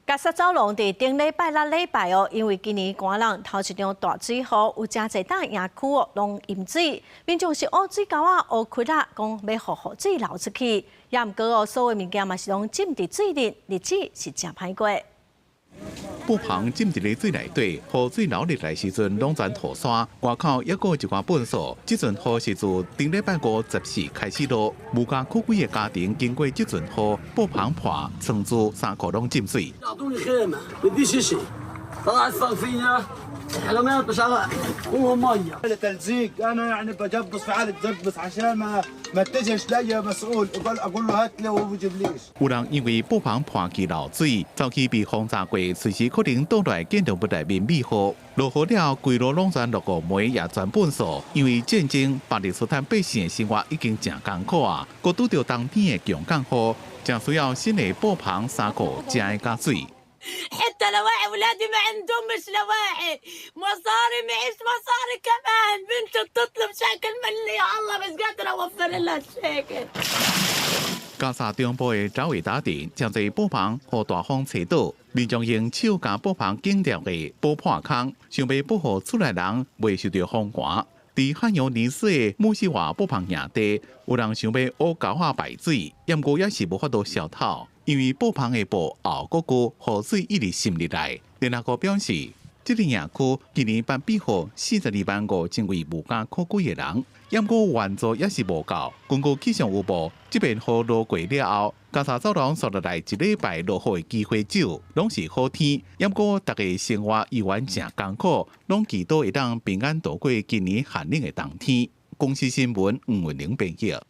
加沙走廊佇頂禮拜六禮拜哦，因為今年寒冷頭一場大水雨，有誠濟搭營區哦攏淹水，民眾是挖水溝仔、挖窟仔，講欲予雨水流出去。也毋過哦，所有物件嘛是攏浸佇水裡，日子是誠歹過。布棚浸佇咧水內底，雨水流入來時陣，攏全塗沙。外口猶閣有一寡糞埽。這陣雨是自頂禮拜五十四開始落，無家可歸的家庭經過這陣雨，布棚破，床褥、衫褲攏浸水。 طلع الصرفية حرامات بشرع هو ميه. تلزيق انا يعني بجبص في حاله تجبص عشان ما اتجهش لاي مسؤول اقول له هات لي وهو بيجيبليش。有人因為布棚破去漏水，走去被風炸過，隨時可能倒來建築物內面米雨。落雨了，規路攏全落雨糜，也全糞埽。因為戰爭，巴勒斯坦百姓的生活已經誠艱苦啊，閣拄著冬天的強降雨，誠需要新的布棚、衫褲、食的佮水。 حتى لواعي ولادي ما عندهمش لواعي، مصاري معيش مصاري كمان. بنتي بتطلب شيكل مني، يا الله مش قادرة اوفر لها الشيكل. 加沙中部的爪維達鎮，誠濟布棚予大風吹倒，民眾用手共布棚頂掉的補破空，想欲保護厝內人袂受著風寒。佇漢尤尼斯的穆西瓦布棚營地，有人想欲挖溝仔排水，毋過也是無法度消透，因為布棚的布厚閣高，雨水一直滲入來。聯合國表示，這個營區今年頒庇護425,000位無家可歸的人，毋過援助也是無夠。根據氣象預報，這遍雨落過了後，加沙走廊紲落來一禮拜落雨的機會少，攏是好天。毋過逐家生活依然誠艱苦，攏祈禱會當平安度過今年寒冷的冬天。公視新聞吳文玲編譯。